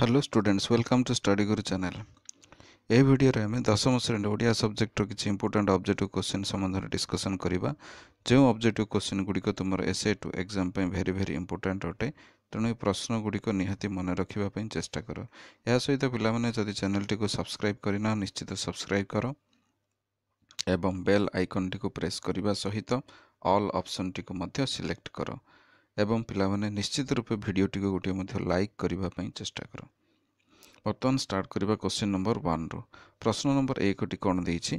Hello students, welcome to Study Guru channel. ଏହି ଭିଡ଼ିଓରେ ଆମେ ଦଶମ ଶ୍ରେଣୀ ଓଡ଼ିଆ ସବଜେକ୍ଟର କିଛି ଇମ୍ପୋର୍ଟାଣ୍ଟ ଅବଜେକ୍ଟିଭ୍ କ୍ୱେଶ୍ଚିନ୍ ସମ୍ବନ୍ଧରେ ଡିସ୍କସନ୍ କରିବା, ଯେଉଁ ଅବଜେକ୍ଟିଭ୍ କ୍ୱେଶ୍ଚିନ୍ ଗୁଡ଼ିକ ତୁମର ଏସ୍ ଏ ଟୁ ଏକ୍ଜାମ୍ ପାଇଁ ଭେରି ଭେରି ଇମ୍ପୋର୍ଟାଣ୍ଟ ଅଟେ। ତେଣୁ ଏହି ପ୍ରଶ୍ନ ଗୁଡ଼ିକ ନିହାତି ମନେ ରଖିବା ପାଇଁ ଚେଷ୍ଟା କର। ଏହା ସହିତ ପିଲାମାନେ, ଯଦି ଚ୍ୟାନେଲଟିକୁ ସବସ୍କ୍ରାଇବ୍ କରିନ, ନିଶ୍ଚିତ ସବସ୍କ୍ରାଇବ୍ କର ଏବଂ ବେଲ୍ ଆଇକନ୍ଟିକୁ ପ୍ରେସ୍ କରିବା ସହିତ ଅଲ୍ ଅପସନ୍ଟିକୁ ମଧ୍ୟ ସିଲେକ୍ଟ କର ଏବଂ ପିଲାମାନେ, ନିଶ୍ଚିତ ରୂପେ ଭିଡ଼ିଓଟିକୁ ଗୋଟିଏ ମଧ୍ୟ ଲାଇକ୍ କରିବା ପାଇଁ ଚେଷ୍ଟା କର। ବର୍ତ୍ତମାନ ଷ୍ଟାର୍ଟ କରିବା କ୍ୱେଶ୍ଚିନ୍ ନମ୍ବର 1ରୁ। ପ୍ରଶ୍ନ ନମ୍ବର 1ଟି କ'ଣ ଦେଇଛି?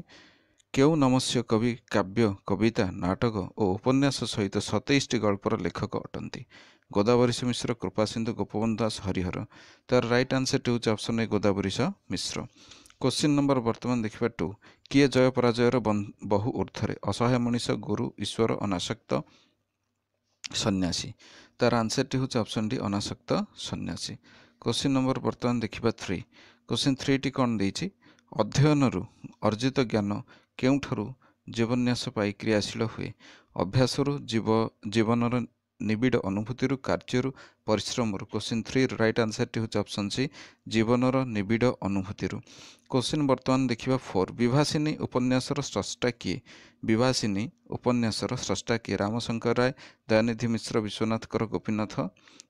କେଉଁ ନମସ୍ୟ କବି କାବ୍ୟ, କବିତା, ନାଟକ ଓ ଉପନ୍ୟାସ ସହିତ 27ଟି ଗଳ୍ପର ଲେଖକ ଅଟନ୍ତି? ଗୋଦାବରୀଶ ମିଶ୍ର, କୃପାସିନ୍ଧୁ, ଗୋପବନ୍ଧୁ ଦାସ, ହରିହର। ତାର ରାଇଟ୍ ଆନ୍ସର୍ଟି ହେଉଛି option A, Godabarish Mishra. Question number ବର୍ତ୍ତମାନ ଦେଖିବା 2। କିଏ ଜୟ ପରାଜୟର ବହୁ ଉର୍ଦ୍ଧ୍ୱରେ? ଅସହାୟ ମଣିଷ, ଗୁରୁ, ଈଶ୍ୱର, ଅନାସକ୍ତ ସନ୍ନ୍ୟାସୀ। ତାର ଆନ୍ସର୍ଟି ହେଉଛି ଅପସନ୍ ଡି, ଅନାସକ୍ତ ସନ୍ନ୍ୟାସୀ। କ୍ୱେଶ୍ଚିନ୍ ନମ୍ବର ବର୍ତ୍ତମାନ ଦେଖିବା 3। କ୍ୱେଶ୍ଚିନ୍ 3ଟି କ'ଣ ଦେଇଛି? ଅଧ୍ୟୟନରୁ ଅର୍ଜିତ ଜ୍ଞାନ କେଉଁଠାରୁ ଜୀବନ୍ୟାସ ପାଇ କ୍ରିୟାଶୀଳ ହୁଏ? ଅଭ୍ୟାସରୁ, ଜୀବନର ନିବିଡ଼ ଅନୁଭୂତିରୁ, କାର୍ଯ୍ୟରୁ, ପରିଶ୍ରମରୁ। କ୍ୱେଶ୍ଚିନ୍ 3ର ରାଇଟ୍ ଆନ୍ସର୍ଟି ହେଉଛି ଅପସନ୍ ସି, ଜୀବନର ନିବିଡ଼ ଅନୁଭୂତିରୁ। କ୍ୱେଶ୍ଚିନ୍ ବର୍ତ୍ତମାନ ଦେଖିବା 4। ବିଭାସିନୀ ଉପନ୍ୟାସର ସ୍ରଷ୍ଟା କିଏ? ବିଭାସିନୀ ଉପନ୍ୟାସର ସ୍ରଷ୍ଟା କିଏ? ରାମଶଙ୍କର ରାୟ, ଦୟାନିଧି ମିଶ୍ର, ବିଶ୍ୱନାଥ କର, ଗୋପୀନାଥ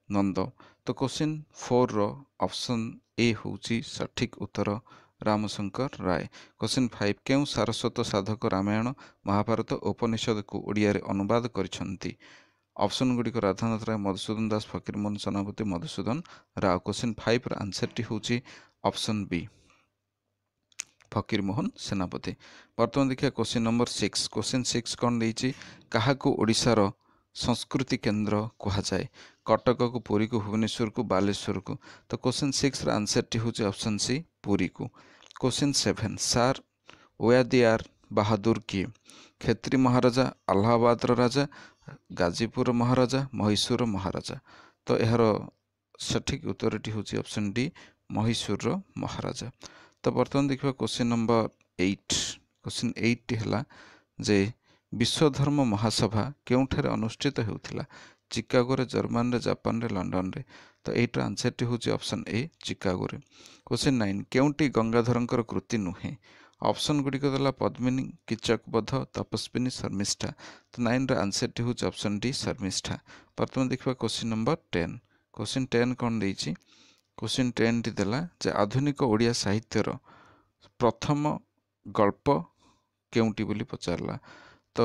ନନ୍ଦ। ତ କ୍ୱେଶ୍ଚିନ୍ 4ର ଅପସନ୍ ଏ ହେଉଛି ସଠିକ୍ ଉତ୍ତର, ରାମଶଙ୍କର ରାୟ। କ୍ୱେଶ୍ଚିନ୍ 5। କେଉଁ ସାରସ୍ୱତ ସାଧକ ରାମାୟଣ, ମହାଭାରତ, ଉପନିଷଦକୁ ଓଡ଼ିଆରେ ଅନୁବାଦ କରିଛନ୍ତି? ଅପସନ୍ ଗୁଡ଼ିକ ରାଧାନାଥ ରାୟ, ମଧୁସୂଦନ ଦାସ, ଫକୀରମୋହନ ସେନାପତି, ମଧୁସୂଦନ ରାଓ। କ୍ୱେଶ୍ଚିନ୍ 5ର ଆନ୍ସର୍ଟି ହେଉଛି ଅପସନ୍ ବି, ଫକୀରମୋହନ ସେନାପତି। ବର୍ତ୍ତମାନ ଦେଖିବା କ୍ୱେଶ୍ଚିନ୍ ନମ୍ବର 6। କ୍ୱେଶ୍ଚିନ୍ 6 କ'ଣ ଦେଇଛି? କାହାକୁ ଓଡ଼ିଶାର ସଂସ୍କୃତି କେନ୍ଦ୍ର କୁହାଯାଏ? କଟକକୁ, ପୁରୀକୁ, ଭୁବନେଶ୍ୱରକୁ, ବାଲେଶ୍ୱରକୁ। ତ କ୍ୱେଶ୍ଚିନ୍ 6ର ଆନ୍ସର୍ଟି ହେଉଛି ଅପସନ୍ ସି, ପୁରୀକୁ। କ୍ୱେଶ୍ଚିନ୍ 7। ସାର୍ ଓୟାଦିଆର ବାହାଦୁର କିଏ? କ୍ଷତ୍ରୀ ମହାରାଜା, ଆହ୍ଲାବାଦର ରାଜା, ଗାଜିପୁର ମହାରାଜା, ମହୀଶୂର ମହାରାଜା। ତ ଏହାର ସଠିକ୍ ଉତ୍ତରଟି ହେଉଛି ଅପସନ୍ ଡି, ମହୀଶୂରର ମହାରାଜା। ତ ବର୍ତ୍ତମାନ ଦେଖିବା କ୍ୱେଶ୍ଚିନ୍ ନମ୍ବର 8। କ୍ୱେଶ୍ଚିନ୍ 8ଟି ହେଲା ଯେ ବିଶ୍ୱଧର୍ମ ମହାସଭା କେଉଁଠାରେ ଅନୁଷ୍ଠିତ ହେଉଥିଲା? ଚିକାଗୋରେ, ଜର୍ମାନରେ, ଜାପାନରେ, ଲଣ୍ଡନରେ। ତ ଏଇଟାର ଆନ୍ସର୍ଟି ହେଉଛି ଅପସନ୍ ଏ, ଚିକାଗୋରେ। କ୍ୱେଶ୍ଚିନ୍ 9। କେଉଁଟି ଗଙ୍ଗାଧରଙ୍କର କୃତି ନୁହେଁ? ଅପସନ୍ ଗୁଡ଼ିକ ଦେଲା ପଦ୍ମିନୀ, କୀଚକବଧ, ତପସ୍ୱିନୀ, ଶର୍ମିଷ୍ଠା। ତ 9ର ଆନ୍ସର୍ଟି ହେଉଛି ଅପସନ୍ ଡି, ଶର୍ମିଷ୍ଠା। ବର୍ତ୍ତମାନ ଦେଖିବା କ୍ୱେଶ୍ଚିନ୍ ନମ୍ବର 10। କ୍ୱେଶ୍ଚିନ୍ 10 କ'ଣ ଦେଇଛି? କ୍ୱେଶ୍ଚିନ୍ 10ଟି ଦେଲା ଯେ ଆଧୁନିକ ଓଡ଼ିଆ ସାହିତ୍ୟର ପ୍ରଥମ ଗଳ୍ପ କେଉଁଟି ବୋଲି ପଚାରିଲା। ତ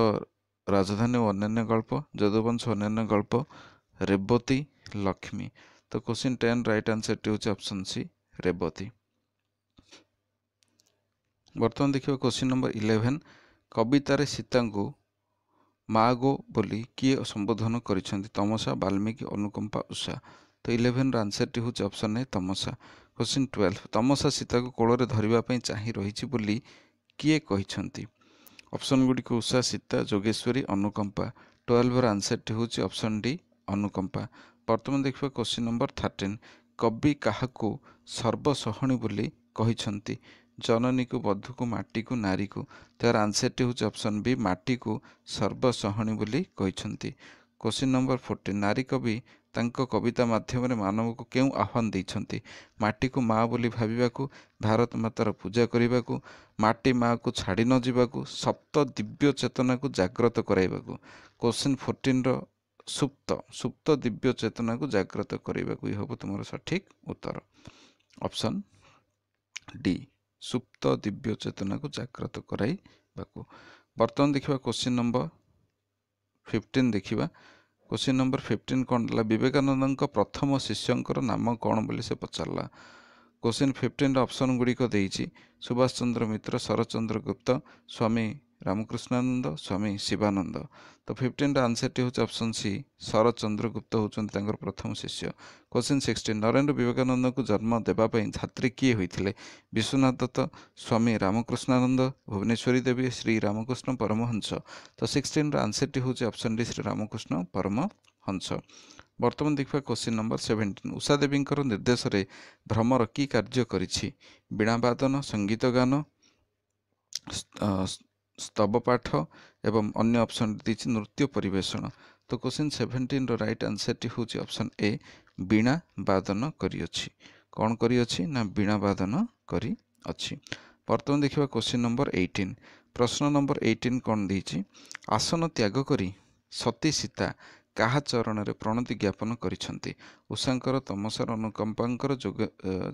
ରାଜଧାନୀ ଓ ଅନ୍ୟାନ୍ୟ ଗଳ୍ପ, ଯଦୁବଂଶ ଅନ୍ୟାନ୍ୟ ଗଳ୍ପ, ରେବତୀ, ଲକ୍ଷ୍ମୀ। ତ କ୍ୱେଶ୍ଚିନ୍ 10 ରାଇଟ୍ ଆନ୍ସର୍ଟି ହେଉଛି ଅପସନ୍ ସି, ରେବତୀ। ବର୍ତ୍ତମାନ ଦେଖିବା କ୍ୱେଶ୍ଚିନ୍ ନମ୍ବର 11। କବିତାରେ ସୀତାଙ୍କୁ ମା ଗୋ ବୋଲି କିଏ ସମ୍ବୋଧନ କରିଛନ୍ତି? ତମସା, ବାଲ୍ମୀକି, ଅନୁକମ୍ପା, ଉଷା। ତ 11ର ଆନ୍ସର୍ଟି ହେଉଛି ଅପସନ୍ ଏ, ତମସା। କ୍ୱେଶ୍ଚିନ୍ 12। ତମସା ସୀତାକୁ କୋଳରେ ଧରିବା ପାଇଁ ଚାହିଁ ରହିଛି ବୋଲି କିଏ କହିଛନ୍ତି? ଅପସନ୍ ଗୁଡ଼ିକ ଉଷା, ସୀତା, ଯୋଗେଶ୍ୱରୀ, ଅନୁକମ୍ପା। 12ର ଆନ୍ସର୍ଟି ହେଉଛି ଅପସନ୍ ଡି, ଅନୁକମ୍ପା। ବର୍ତ୍ତମାନ ଦେଖିବା କ୍ୱେଶ୍ଚିନ୍ ନମ୍ବର 13। କବି କାହାକୁ ସର୍ବସହଣୀ ବୋଲି କହିଛନ୍ତି? ଜନନୀକୁ, ବଧୂକୁ, ମାଟିକୁ, ନାରୀକୁ। ତାର ଆନ୍ସର୍ଟି ହେଉଛି ଅପସନ୍ ବି, ମାଟିକୁ ସର୍ବସହଣୀ ବୋଲି କହିଛନ୍ତି। Question number 14। ନାରୀ କବି ତାଙ୍କ କବିତା ମାଧ୍ୟମରେ ମାନବକୁ କେଉଁ ଆହ୍ୱାନ ଦେଇଛନ୍ତି? ମାଟିକୁ ମା ବୋଲି ଭାବିବାକୁ, ଭାରତ ମାତାର ପୂଜା କରିବାକୁ, ମାଟି ମାଆକୁ ଛାଡ଼ି ନ ଯିବାକୁ, ସପ୍ତ ଦିବ୍ୟ ଚେତନାକୁ ଜାଗ୍ରତ କରାଇବାକୁ। କ୍ୱେଶ୍ଚିନ୍ 14ର ସୁପ୍ତ ଦିବ୍ୟ ଚେତନାକୁ ଜାଗ୍ରତ କରାଇବାକୁ ହିଁ ହେବ ତୁମର ସଠିକ୍ ଉତ୍ତର, ଅପସନ୍ ଡି, ସୁପ୍ତ ଦିବ୍ୟ ଚେତନାକୁ ଜାଗ୍ରତ କରାଇବାକୁ। ବର୍ତ୍ତମାନ ଦେଖିବା କ୍ୱେଶ୍ଚିନ୍ ନମ୍ବର 15। ଦେଖିବା କ୍ୱେଶ୍ଚିନ୍ ନମ୍ବର 15 କ'ଣ ଦେଲା? ବିବେକାନନ୍ଦଙ୍କ ପ୍ରଥମ ଶିଷ୍ୟଙ୍କର ନାମ କ'ଣ ବୋଲି ସେ ପଚାରିଲା। କ୍ୱେଶ୍ଚିନ୍ 15ର ଅପସନ୍ ଗୁଡ଼ିକ ଦେଇଛି ସୁଭାଷ ଚନ୍ଦ୍ର ମିତ୍ର, ଶରତଚନ୍ଦ୍ର ଗୁପ୍ତ, ସ୍ୱାମୀ ରାମକୃଷ୍ଣାନନ୍ଦ, ସ୍ୱାମୀ ଶିବାନନ୍ଦ। ତ 15ର ଆନ୍ସର୍ଟି ହେଉଛି ଅପସନ୍ ସି, ଶରତଚନ୍ଦ୍ର ଗୁପ୍ତ ହେଉଛନ୍ତି ତାଙ୍କର ପ୍ରଥମ ଶିଷ୍ୟ। କ୍ୱେଶ୍ଚିନ୍ 16। ନରେନ୍ଦ୍ର ବିବେକାନନ୍ଦଙ୍କୁ ଜନ୍ମ ଦେବା ପାଇଁ ଧାତ୍ରୀ କିଏ ହୋଇଥିଲେ? ବିଶ୍ୱନାଥ ଦତ୍ତ, ସ୍ୱାମୀ ରାମକୃଷ୍ଣାନନ୍ଦ, ଭୁବନେଶ୍ୱରୀ ଦେବୀ, ଶ୍ରୀ ରାମକୃଷ୍ଣ ପରମହଂସ। ତ 16ର ଆନ୍ସର୍ଟି ହେଉଛି ଅପସନ୍ ଡି, ଶ୍ରୀ ରାମକୃଷ୍ଣ ପରମହଂସ। ବର୍ତ୍ତମାନ ଦେଖିବା କ୍ୱେଶ୍ଚିନ୍ ନମ୍ବର 17। ଉଷା ଦେବୀଙ୍କର ନିର୍ଦ୍ଦେଶରେ ଭ୍ରମର କି କାର୍ଯ୍ୟ କରିଛି? ବୀଣାବାଦନ, ସଙ୍ଗୀତ ଗାନ, ସ୍ତବ ପାଠ ଏବଂ ଅନ୍ୟ ଅପସନ୍ ଦେଇଛି ନୃତ୍ୟ ପରିବେଷଣ। ତ କ୍ୱେଶ୍ଚିନ୍ 17ର ରାଇଟ୍ ଆନ୍ସର୍ଟି ହେଉଛି ଅପସନ୍ ଏ, ବୀଣା ବାଦନ କରିଅଛି। କ'ଣ କରିଅଛି ନା ବୀଣା ବାଦନ କରିଅଛି। ବର୍ତ୍ତମାନ ଦେଖିବା କ୍ୱେଶ୍ଚିନ୍ ନମ୍ବର 18। ପ୍ରଶ୍ନ ନମ୍ବର 18 କ'ଣ ଦେଇଛି? ଆସନ ତ୍ୟାଗ କରି ସତୀ ସୀତା କାହା ଚରଣରେ ପ୍ରଣତି ଜ୍ଞାପନ କରିଛନ୍ତି? ଉଷାଙ୍କର, ତମସାର, ଅନୁକମ୍ପାଙ୍କର,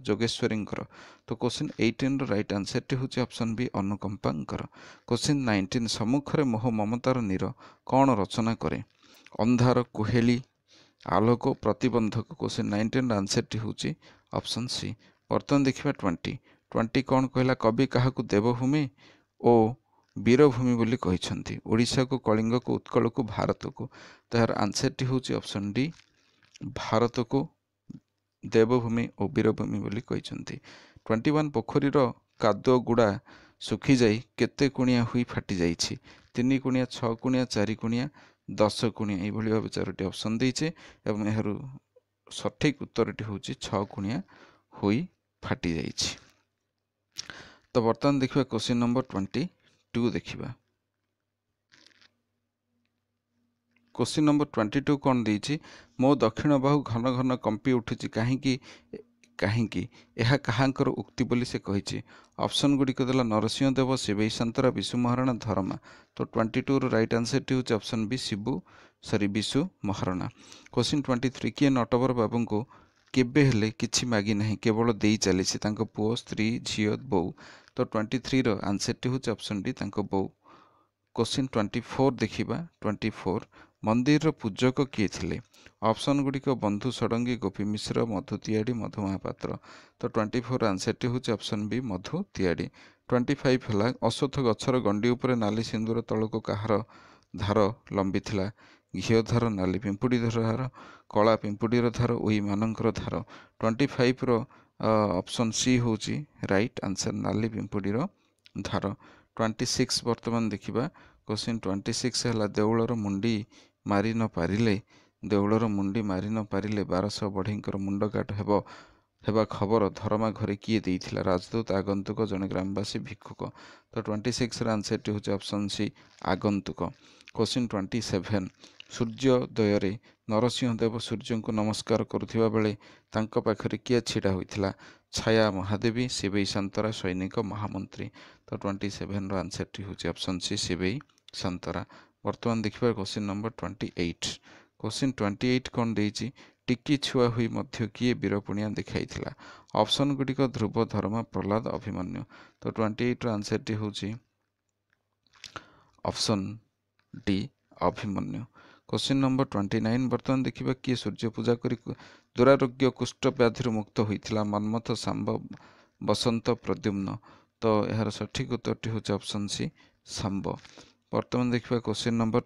ଯୋଗେଶ୍ୱରୀଙ୍କର। ତ କ୍ୱେଶ୍ଚିନ୍ 18ର ରାଇଟ୍ ଆନ୍ସର୍ଟି ହେଉଛି ଅପସନ୍ ବି, ଅନୁକମ୍ପାଙ୍କର। କ୍ୱେଶ୍ଚିନ୍ 19, ସମ୍ମୁଖରେ ମୋହ ମମତାର ନୀର କ'ଣ ରଚନା କରେ? ଅନ୍ଧାର, କୁହେଳି, ଆଲୋକ, ପ୍ରତିବନ୍ଧକ। କ୍ୱେଶ୍ଚିନ୍ 19ର ଆନ୍ସର୍ଟି ହେଉଛି ଅପସନ୍ ସି। ବର୍ତ୍ତମାନ ଦେଖିବା 20। 20 କ'ଣ କହିଲା? କବି କାହାକୁ ଦେବଭୂମି ଓ ବୀରଭୂମି ବୋଲି କହିଛନ୍ତି? ଓଡ଼ିଶାକୁ, କଳିଙ୍ଗକୁ, ଉତ୍କଳକୁ, ଭାରତକୁ। ତ ଏହାର ଆନ୍ସର୍ଟି ହେଉଛି ଅପସନ୍ ଡି, ଭାରତକୁ ଦେବଭୂମି ଓ ବୀରଭୂମି ବୋଲି କହିଛନ୍ତି। 21, ପୋଖରୀର କାଦୁଅ ଗୁଡ଼ା ଶୁଖିଯାଇ କେତେ କୁଣିଆ ହୋଇ ଫାଟିଯାଇଛି? 3 କୁଣିଆ, 6 କୁଣିଆ, 4 କୁଣିଆ, 10 କୁଣିଆ। ଏଇଭଳି ଭାବେ 4ଟି ଅପସନ୍ ଦେଇছে ଏବଂ ଏହାର ସଠିକ୍ ଉତ୍ତରଟି ହେଉଛି 6 କୁଣିଆ ହୋଇ ଫାଟିଯାଇଛି। ତ ବର୍ତ୍ତମାନ ଦେଖିବା କ୍ୱେଶ୍ଚିନ୍ ନମ୍ବର 22 ଦେଖିବା। କ୍ୱେଶ୍ଚିନ୍ ନମ୍ବର 22 କ'ଣ ଦେଇଛି? ମୋ ଦକ୍ଷିଣ ବାହୁ ଘନ ଘନ କମ୍ପି ଉଠୁଛି କାହିଁକି? କାହିଁକି? ଏହା କାହାଙ୍କର ଉକ୍ତି ବୋଲି ସେ କହିଛି? ଅପସନ୍ ଗୁଡ଼ିକ ଦେଲା ନରସିଂହ ଦେବ, ଶିବେଇ ସନ୍ତରା, ବିଶୁ ମହାରଣା, ଧରମା। ତ 22ର ରାଇଟ୍ ଆନ୍ସର୍ଟି ହେଉଛି option B, Bishu Maharana. Question 23, କିଏ ନଟବର ବାବୁଙ୍କୁ କେବେ ହେଲେ କିଛି ମାଗି ନାହିଁ, କେବଳ ଦେଇ ଚାଲିଛି? ତାଙ୍କ ପୁଅ, ସ୍ତ୍ରୀ, ଝିଅ, ବୋଉ। ତ 23ର ଆନ୍ସର୍ଟି ହେଉଛି ଅପସନ୍ ଡି, ତାଙ୍କ ବୋଉ। କ୍ୱେଶ୍ଚିନ୍ 24 ଦେଖିବା। 24, ମନ୍ଦିରର ପୂଜକ କିଏ ଥିଲେ? ଅପସନ୍ ଗୁଡ଼ିକ ବନ୍ଧୁ ଷଡ଼ଙ୍ଗୀ, ଗୋପୀ ମିଶ୍ର, ମଧୁ ତିଆଡ଼ି, ମଧୁ ମହାପାତ୍ର। ତ 24 ଆନ୍ସର୍ଟି ହେଉଛି ଅପସନ୍ ବି, ମଧୁ ତିଆଡ଼ି। 25 ହେଲା ଅଶ୍ୱତ୍ଥ ଗଛର ଗଣ୍ଡି ଉପରେ ନାଲି ସିନ୍ଦୁର ତଳକୁ କାହାର ଧାର ଲମ୍ବିଥିଲା? ଘିଅ ଧାର, ନାଲି ପିମ୍ପୁଡ଼ି ଧାର, କଳା ପିମ୍ପୁଡ଼ିର ଧାର, ଉଇମାନଙ୍କର ଧାର। 25ର ଅପସନ୍ ସି ହେଉଛି ରାଇଟ୍ ଆନ୍ସର୍, ନାଲି ପିମ୍ପୁଡ଼ିର ଧାର। 26 ବର୍ତ୍ତମାନ ଦେଖିବା। କ୍ୱେଶ୍ଚିନ୍ 26 ହେଲା ଦେଉଳର ମୁଣ୍ଡି ମାରି ନ ପାରିଲେ, ଦେଉଳର ମୁଣ୍ଡି ମାରି ନ ପାରିଲେ 1200 ବଢ଼େଇଙ୍କର ମୁଣ୍ଡ କାଟ ହେବା ଖବର ଧରମା ଘରେ କିଏ ଦେଇଥିଲା? ରାଜଦୂତ, ଆଗନ୍ତୁକ, ଜଣେ ଗ୍ରାମବାସୀ, ଭିକ୍ଷୁକ। ତ 26ର ଆନ୍ସର୍ଟି ହେଉଛି ଅପସନ୍ ସି, ଆଗନ୍ତୁକ। କ୍ୱେଶ୍ଚିନ୍ 27, ସୂର୍ଯ୍ୟୋଦୟରେ ନରସିଂହ ଦେବ ସୂର୍ଯ୍ୟଙ୍କୁ ନମସ୍କାର କରୁଥିବା ବେଳେ ତାଙ୍କ ପାଖରେ କିଏ ଛିଡ଼ା ହୋଇଥିଲା? ଛାୟା ମହାଦେବୀ, ଶିବେଇ ସନ୍ତରା, ସୈନିକ, ମହାମନ୍ତ୍ରୀ। ତ 27ର ଆନ୍ସର୍ଟି ହେଉଛି ଅପସନ୍ ସି, ଶିବେଇ ସନ୍ତରା। ବର୍ତ୍ତମାନ ଦେଖିବା କ୍ୱେଶ୍ଚିନ୍ ନମ୍ବର 28। କ୍ୱେଶ୍ଚିନ୍ 28 କ'ଣ ଦେଇଛି? ଟିକି ଛୁଆ ହୋଇ ମଧ୍ୟ କିଏ ବୀରପୁଣିଆ ଦେଖାଇଥିଲା? ଅପସନ୍ ଗୁଡ଼ିକ ଧ୍ରୁବ, ଧର୍ମା, ପ୍ରହ୍ଲାଦ, ଅଭିମନ୍ୟୁ। ତ 28ର ଆନ୍ସର୍ଟି ହେଉଛି option D, Abhimanyu. Question number 29 ବର୍ତ୍ତମାନ ଦେଖିବା କିଏ ସୂର୍ଯ୍ୟ ପୂଜା କରି ଦୁରାରୋଗ୍ୟ କୁଷ୍ଠ ବ୍ୟାଧିରୁ ମୁକ୍ତ ହୋଇଥିଲା? ମନ୍ମଥ, ଶାମ୍ବ, ବସନ୍ତ, ପ୍ରଦ୍ୟୁମ୍ନ। ତ ଏହାର ସଠିକ୍ ଉତ୍ତରଟି ହେଉଛି ଅପସନ୍ ସି, ଶାମ୍ବ। ବର୍ତ୍ତମାନ ଦେଖିବା କ୍ୱେଶ୍ଚିନ୍ ନମ୍ବର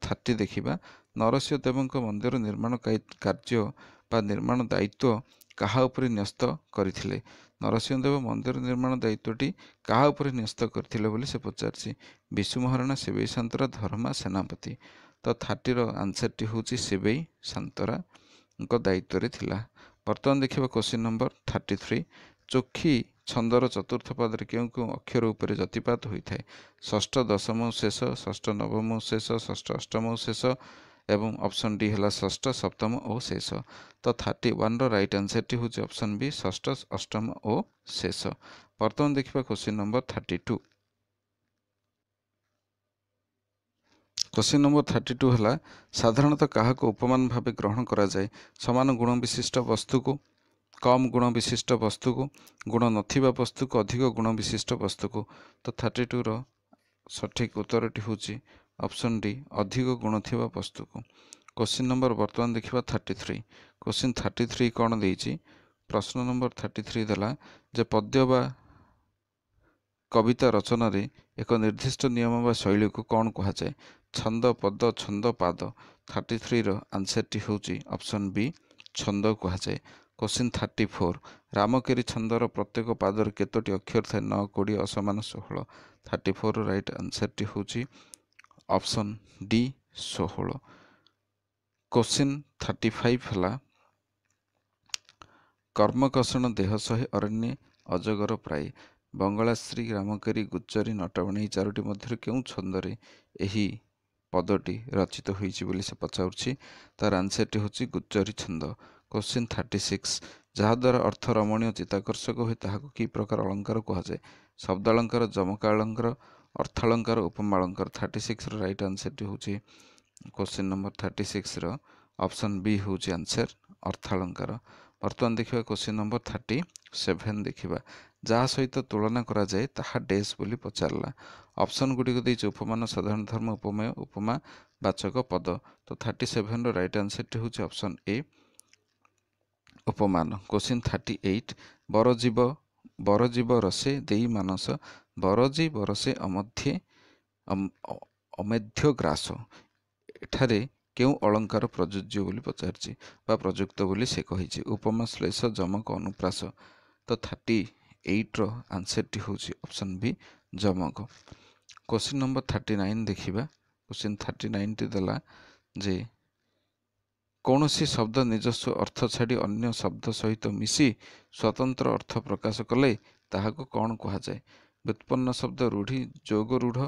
30 ଦେଖିବା। ନରସିଂହ ଦେବଙ୍କ ମନ୍ଦିର ନିର୍ମାଣ କାର୍ଯ୍ୟ ବା ନିର୍ମାଣ ଦାୟିତ୍ୱ କାହା ଉପରେ ନ୍ୟସ୍ତ କରିଥିଲେ? ନରସିଂହ ଦେବ ମନ୍ଦିର ନିର୍ମାଣ ଦାୟିତ୍ୱଟି କାହା ଉପରେ ନ୍ୟସ୍ତ କରିଥିଲେ ବୋଲି ସେ ପଚାରିଛି? ବିଶୁ ମହାରଣା, ଶିବେଇ ସାନ୍ତରା, ଧର୍ମା, ସେନାପତି। ତ 30ର ଆନ୍ସର୍ଟି ହେଉଛି ଶିବେଇ ସାନ୍ତରାଙ୍କ ଦାୟିତ୍ୱରେ ଥିଲା। ବର୍ତ୍ତମାନ ଦେଖିବା କ୍ୱେଶ୍ଚିନ୍ ନମ୍ବର 33। ଚୋଖି ଛନ୍ଦର ଚତୁର୍ଥ ପାଦରେ କେଉଁ କେଉଁ ଅକ୍ଷର ଉପରେ ଯତିପାତ ହୋଇଥାଏ? ଷଷ୍ଠ, ଦଶମ, ଶେଷ, ଷଷ୍ଠ, ନବମ, ଶେଷ, ଷଷ୍ଠ, ଅଷ୍ଟମ, ଶେଷ ଏବଂ ଅପସନ୍ ଡି ହେଲା ଷଷ୍ଠ, ସପ୍ତମ ଓ ଶେଷ। ତ 31ର ରାଇଟ୍ ଆନ୍ସର୍ଟି ହେଉଛି ଅପସନ୍ ବି, ଷଷ୍ଠ, ଅଷ୍ଟମ ଓ ଶେଷ। ବର୍ତ୍ତମାନ ଦେଖିବା କ୍ୱେଶ୍ଚିନ୍ ନମ୍ବର 32। କ୍ୱେଶ୍ଚିନ୍ ନମ୍ବର 32 ହେଲା ସାଧାରଣତଃ କାହାକୁ ଉପମାନ ଭାବେ ଗ୍ରହଣ କରାଯାଏ? ସମାନ ଗୁଣ ବିଶିଷ୍ଟ ବସ୍ତୁକୁ, କମ୍ ଗୁଣ ବିଶିଷ୍ଟ ବସ୍ତୁକୁ, ଗୁଣ ନଥିବା ବସ୍ତୁକୁ, ଅଧିକ ଗୁଣ ବିଶିଷ୍ଟ ବସ୍ତୁକୁ। ତ 32ର ସଠିକ୍ ଉତ୍ତରଟି ହେଉଛି ଅପସନ୍ ଡି, ଅଧିକ ଗୁଣ ଥିବା ବସ୍ତୁକୁ। କ୍ୱେଶ୍ଚିନ୍ ନମ୍ବର ବର୍ତ୍ତମାନ ଦେଖିବା 33। କ୍ୱେଶ୍ଚିନ୍ 33 କ'ଣ ଦେଇଛି? ପ୍ରଶ୍ନ ନମ୍ବର 33 ଦେଲା ଯେ ପଦ୍ୟ ବା କବିତା ରଚନାରେ ଏକ ନିର୍ଦ୍ଦିଷ୍ଟ ନିୟମ ବା ଶୈଳୀକୁ କ'ଣ କୁହାଯାଏ? ଛନ୍ଦ, ପଦ, ଛନ୍ଦ, ପାଦ। 33ର ଆନ୍ସର୍ଟି ହେଉଛି ଅପସନ୍ ବି, ଛନ୍ଦ କୁହାଯାଏ। କ୍ୱେଶ୍ଚିନ୍ 34, ରାମକେରି ଛନ୍ଦର ପ୍ରତ୍ୟେକ ପାଦରେ କେତୋଟି ଅକ୍ଷର ଥାଏ? 9, 20, ଅସମାନ, 16। 34ର ରାଇଟ୍ ଆନ୍ସର୍ଟି ହେଉଛି ଅପସନ୍ ଡି, 16। କ୍ୱେଶ୍ଚିନ୍ 35 ହେଲା କର୍ମକର୍ଷଣ ଦେହ ସହେ ଅରଣ୍ୟେ ଅଜଗର ପ୍ରାୟ। ବଙ୍ଗଳାଶ୍ରୀ, ରାମକେରି, ଗୁଚରୀ, ନଟବଣୀ ଏହି ଚାରୋଟି ମଧ୍ୟରୁ କେଉଁ ଛନ୍ଦରେ ଏହି ପଦଟି ରଚିତ ହୋଇଛି ବୋଲି ସେ ପଚାରୁଛି? ତାର ଆନ୍ସର୍ଟି ହେଉଛି ଗୁଚରୀ ଛନ୍ଦ। କ୍ୱେଶ୍ଚିନ୍ 36, ଯାହାଦ୍ୱାରା ଅର୍ଥ ରମଣୀୟ ଚିତ୍ତାକର୍ଷକ ହୁଏ ତାହାକୁ କି ପ୍ରକାର ଅଳଙ୍କାର କୁହାଯାଏ? ଶବ୍ଦାଳଙ୍କାର, ଯମକାଳଙ୍କାର, ଅର୍ଥାଳଙ୍କାର, ଉପମାଳଙ୍କାର। 36ର ରାଇଟ୍ ଆନ୍ସର୍ଟି ହେଉଛି କ୍ୱେଶ୍ଚିନ୍ ନମ୍ବର 36ର ଅପସନ୍ ବି ହେଉଛି ଆନ୍ସର୍, ଅର୍ଥାଳଙ୍କାର। ବର୍ତ୍ତମାନ ଦେଖିବା କ୍ୱେଶ୍ଚିନ୍ ନମ୍ବର 37 ଦେଖିବା। ଯାହା ସହିତ ତୁଳନା କରାଯାଏ ତାହା ଡେସ୍ ବୋଲି ପଚାରିଲା। ଅପସନ୍ ଗୁଡ଼ିକ ଦେଇଛି ଉପମାନ, ସାଧାରଣ ଧର୍ମ, ଉପମେୟ, ଉପମା ବାଚକ ପଦ। ତ 37ର ରାଇଟ୍ ଆନ୍ସର୍ଟି ହେଉଛି ଅପସନ୍ ଏ, ଉପମାନ। କ୍ୱେଶ୍ଚିନ୍ 38, ବରଜୀବ ରସେ ଦେଇ ମାନସ, ବରଜୀ ବରସେ ଅମଧ୍ୟେ ଅମେଧ୍ୟ ଗ୍ରାସ। ଏଠାରେ କେଉଁ ଅଳଙ୍କାର ପ୍ରଯୁଜ୍ୟ ବୋଲି ପଚାରିଛି ବା ପ୍ରଯୁକ୍ତ ବୋଲି ସେ କହିଛି? ଉପମା, ଶ୍ଲେଷ, ଯମକ, ଅନୁପ୍ରାସ। ତ 38ର ଆନ୍ସର୍ଟି ହେଉଛି ଅପସନ୍ ବି, ଯମକ। କ୍ୱେଶ୍ଚିନ୍ ନମ୍ବର 39 ଦେଖିବା। କ୍ୱେଶ୍ଚିନ୍ 39ଟି ଦେଲା ଯେ କୌଣସି ଶବ୍ଦ ନିଜସ୍ୱ ଅର୍ଥ ଛାଡ଼ି ଅନ୍ୟ ଶବ୍ଦ ସହିତ ମିଶି ସ୍ୱତନ୍ତ୍ର ଅର୍ଥ ପ୍ରକାଶ କଲେ ତାହାକୁ କ'ଣ କୁହାଯାଏ? ବ୍ୟୁତ୍ପନ୍ନ ଶବ୍ଦ, ରୂଢ଼ି, ଯୋଗରୂଢ଼,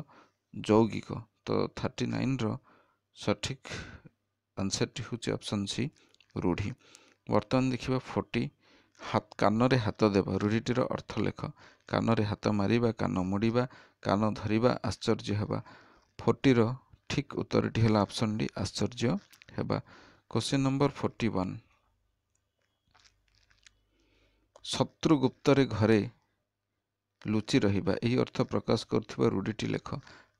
ଯୌଗିକ। ତ 39ର ସଠିକ୍ ଆନ୍ସର୍ଟି ହେଉଛି ଅପସନ୍ ସି, ରୂଢ଼ି। ବର୍ତ୍ତମାନ ଦେଖିବା 40, କାନରେ ହାତ ଦେବା ରୂଢ଼ିଟିର ଅର୍ଥ ଲେଖ। କାନରେ ହାତ ମାରିବା, କାନ ମୋଡ଼ିବା, କାନ ଧରିବା, ଆଶ୍ଚର୍ଯ୍ୟ ହେବା। 40ର ଠିକ୍ ଉତ୍ତରଟି ହେଲା ଅପସନ୍ ଡି, ଆଶ୍ଚର୍ଯ୍ୟ ହେବା। କ୍ୱେଶ୍ଚିନ୍ ନମ୍ବର 41, ଶତ୍ରୁ ଗୁପ୍ତରେ ଘରେ ଲୁଚି ରହିବା ଏହି ଅର୍ଥ ପ୍ରକାଶ କରୁଥିବା ରୂଢ଼ିଟି ଲେଖ।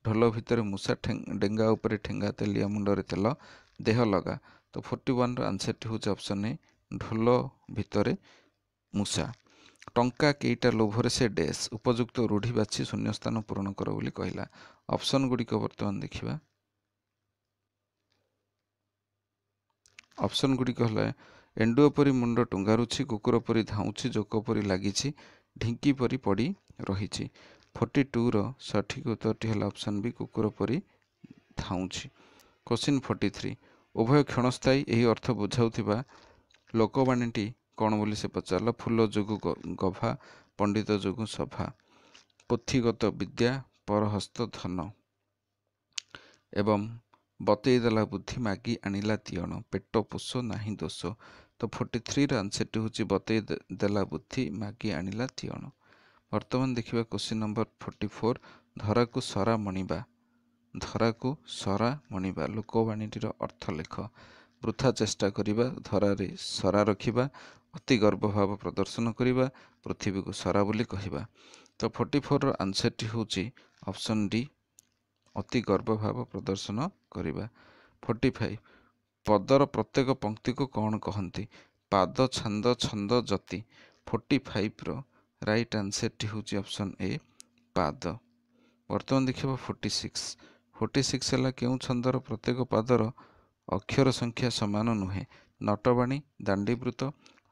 ଢୋଲ ଭିତରେ ମୂଷା, ଡେଙ୍ଗା ଉପରେ ଠେଙ୍ଗା, ତେଲିଆ ମୁଣ୍ଡରେ ତେଲ, ଦେହ ଲଗା। ତ 41ର ଆନ୍ସର୍ଟି ହେଉଛି ଅପସନ୍ ଏ, ଢୋଲ ଭିତରେ ମୂଷା। ଟଙ୍କା କେଇଟା ଲୋଭରେ ସେ ଡେସ୍, ଉପଯୁକ୍ତ ରୂଢ଼ି ବାଛି ଶୂନ୍ୟସ୍ଥାନ ପୂରଣ କର ବୋଲି କହିଲା। ଅପସନ୍ ଗୁଡ଼ିକ ବର୍ତ୍ତମାନ ଦେଖିବା। ଅପସନ୍ ଗୁଡ଼ିକ ହେଲା ଏଣ୍ଡୁଅ ପରି ମୁଣ୍ଡ ଟୁଙ୍ଗାରୁଛି, କୁକୁର ପରି ଧାଉଁଛି, ଜୋକ ପରି ଲାଗିଛି, ଢିଙ୍କି ପରି ପଡ଼ି ରହିଛି। 42ର ସଠିକ୍ ଉତ୍ତରଟି ହେଲା ଅପସନ୍ ବି, କୁକୁର ପରି ଧାଉଁଛି। କ୍ୱେଶ୍ଚିନ୍ 43, ଉଭୟ କ୍ଷଣସ୍ଥାୟୀ ଏହି ଅର୍ଥ ବୁଝାଉଥିବା ଲୋକବାଣୀଟି କ'ଣ ବୋଲି ସେ ପଚାରିଲା। ଫୁଲ ଯୋଗୁଁ ଗଭା, ପଣ୍ଡିତ ଯୋଗୁଁ ସଭା, ପୋଥିଗତ ବିଦ୍ୟା, ପରହସ୍ତ ଧନ। ଏବଂ ବତେଇ ଦେଲା ବୁଦ୍ଧି, ମାଗି ଆଣିଲା ତିଅଣ, ପେଟ ପୋଷ ନାହିଁ ଦୋଷ। ତ 43ର ଆନ୍ସର୍ଟି ହେଉଛି ବତେଇ ଦେଲା ବୁଦ୍ଧି, ମାଗି ଆଣିଲା ତିଅଣ। ବର୍ତ୍ତମାନ ଦେଖିବା କ୍ୱେଶ୍ଚିନ୍ ନମ୍ବର 44, ଧରାକୁ ସରା ମଣିବା, ଧରାକୁ ସରା ମଣିବା ଲୋକବାଣୀଟିର ଅର୍ଥ ଲେଖ। ବୃଥା ଚେଷ୍ଟା କରିବା, ଧରାରେ ସରା ରଖିବା, ଅତି ଗର୍ବଭାବ ପ୍ରଦର୍ଶନ କରିବା, ପୃଥିବୀକୁ ସରା ବୋଲି କହିବା। ତ 44ର ଆନ୍ସର୍ଟି ହେଉଛି ଅପସନ୍ ଡି, ଅତି ଗର୍ବଭାବ ପ୍ରଦର୍ଶନ କରିବା। 45, ପଦର ପ୍ରତ୍ୟେକ ପଙ୍କ୍ତିକୁ କ'ଣ କହନ୍ତି? ପାଦ, ଛାନ୍ଦ, ଛନ୍ଦ, ଯତି। 45ର ରାଇଟ୍ ଆନ୍ସର୍ଟି ହେଉଛି ଅପସନ୍ ଏ, ପାଦ। ବର୍ତ୍ତମାନ ଦେଖିବା 46, 46 ହେଲା କେଉଁ ଛନ୍ଦର ପ୍ରତ୍ୟେକ ପାଦର ଅକ୍ଷର ସଂଖ୍ୟା ସମାନ ନୁହେଁ? ନଟବାଣୀ, ଦାଣ୍ଡିବୃତ,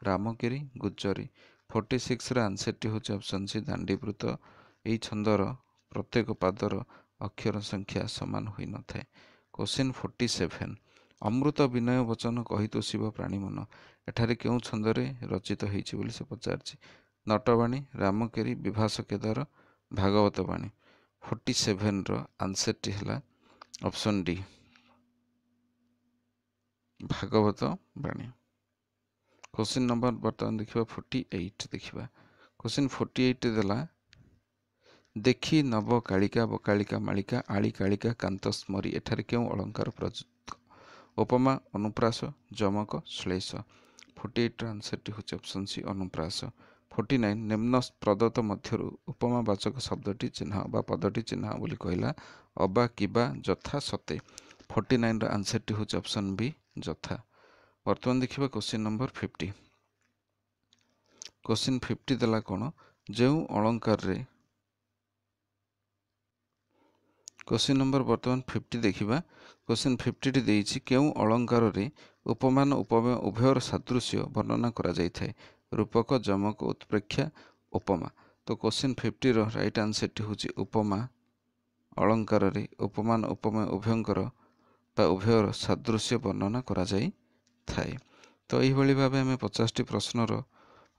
ରାମଗିରି, ଗୁଜ୍ଜରୀ। 46ର ଆନ୍ସର୍ଟି ହେଉଛି ଅପସନ୍ ସି, ଦାଣ୍ଡିବୃତ। ଏହି ଛନ୍ଦର ପ୍ରତ୍ୟେକ ପାଦର ଅକ୍ଷର ସଂଖ୍ୟା ସମାନ ହୋଇନଥାଏ। କ୍ୱେଶ୍ଚିନ୍ 47, ଅମୃତ ବିନୟ ବଚନ କହି ତୋଷିବ ପ୍ରାଣୀମନ ଏଠାରେ କେଉଁ ଛନ୍ଦରେ ରଚିତ ହେଇଛି ବୋଲି ସେ ପଚାରିଛି? ନଟବାଣୀ, ରାମକେରି, ବିଭାସ କେଦାର, ଭାଗବତ ବାଣୀ। 47ର ଆନ୍ସର୍ଟି ହେଲା ଅପସନ୍ ଡି, ଭାଗବତ ବାଣୀ। କ୍ୱେଶ୍ଚିନ୍ ନମ୍ବର ବର୍ତ୍ତମାନ ଦେଖିବା 48 ଦେଖିବା। କ୍ୱେଶ୍ଚିନ୍ 48 ଦେଲା ଦେଖି ନବ କାଳିକା ବକାଳିକା ମାଳିକା ଆଳି କାଳିକା କାନ୍ତ ସ୍ମରି ଏଠାରେ କେଉଁ ଅଳଙ୍କାର ପ୍ରଯୁକ୍ତ? ଉପମା, ଅନୁପ୍ରାସ, ଯମକ, ଶ୍ଳେଷ। 48ର ଆନ୍ସର୍ଟି ହେଉଛି ଅପସନ୍ ସି, ଅନୁପ୍ରାସ। 49, ନିମ୍ନ ପ୍ରଦତ୍ତ ମଧ୍ୟରୁ ଉପମାବାଚକ ଶବ୍ଦଟି ଚିହ୍ନ ବା ପଦଟି ଚିହ୍ନ ବୋଲି କହିଲା। ଅବା, କିବା, ଯଥା, ସତେ। 49ର ଆନ୍ସର୍ଟି ହେଉଛି ଅପସନ୍ ବି, ଯଥା। ବର୍ତ୍ତମାନ ଦେଖିବା କ୍ୱେଶ୍ଚିନ୍ ନମ୍ବର 50। କ୍ୱେଶ୍ଚିନ୍ 50 ଦେଲା କ'ଣ? ଯେଉଁ ଅଳଙ୍କାରରେ କ୍ୱେଶ୍ଚିନ୍ ନମ୍ବର ବର୍ତ୍ତମାନ 50 ଦେଖିବା। କ୍ୱେଶ୍ଚିନ୍ 50ଟି ଦେଇଛି କେଉଁ ଅଳଙ୍କାରରେ ଉପମାନ ଉପମେୟ ଉଭୟର ସାଦୃଶ୍ୟ ବର୍ଣ୍ଣନା କରାଯାଇଥାଏ? ରୂପକ, ଯମକ, ଉତ୍ପ୍ରେକ୍ଷା, ଉପମା। ତ କ୍ୱେଶ୍ଚିନ୍ 50ର ରାଇଟ୍ ଆନ୍ସର୍ଟି ହେଉଛି ଉପମା ଅଳଙ୍କାରରେ ଉପମାନ ଉପମେୟ ଉଭୟଙ୍କର ବା ଉଭୟର ସାଦୃଶ୍ୟ ବର୍ଣ୍ଣନା କରାଯାଇଥାଏ। ତ ଏହିଭଳି ଭାବେ ଆମେ 50ଟି ପ୍ରଶ୍ନର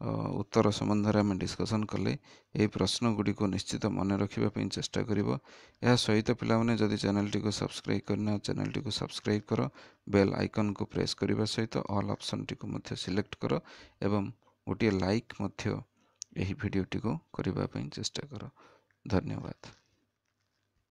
ଉତ୍ତର ସମ୍ବନ୍ଧରେ ଆମେ ଡିସ୍କସନ୍ କଲେ। ଏହି ପ୍ରଶ୍ନ ଗୁଡ଼ିକୁ ନିଶ୍ଚିତ ମନେ ରଖିବା ପାଇଁ ଚେଷ୍ଟା କରିବ। ଏହା ସହିତ ପିଲାମାନେ ଯଦି ଚ୍ୟାନେଲଟିକୁ ସବସ୍କ୍ରାଇବ୍ କରିନ, ଚ୍ୟାନେଲଟିକୁ ସବସ୍କ୍ରାଇବ୍ କର, ବେଲ୍ ଆଇକନ୍କୁ ପ୍ରେସ୍ କରିବା ସହିତ ଅଲ୍ ଅପସନ୍ଟିକୁ ମଧ୍ୟ ସିଲେକ୍ଟ କର ଏବଂ ଗୋଟିଏ ଲାଇକ୍ ମଧ୍ୟ ଏହି ଭିଡ଼ିଓଟିକୁ କରିବା ପାଇଁ ଚେଷ୍ଟା କର। ଧନ୍ୟବାଦ।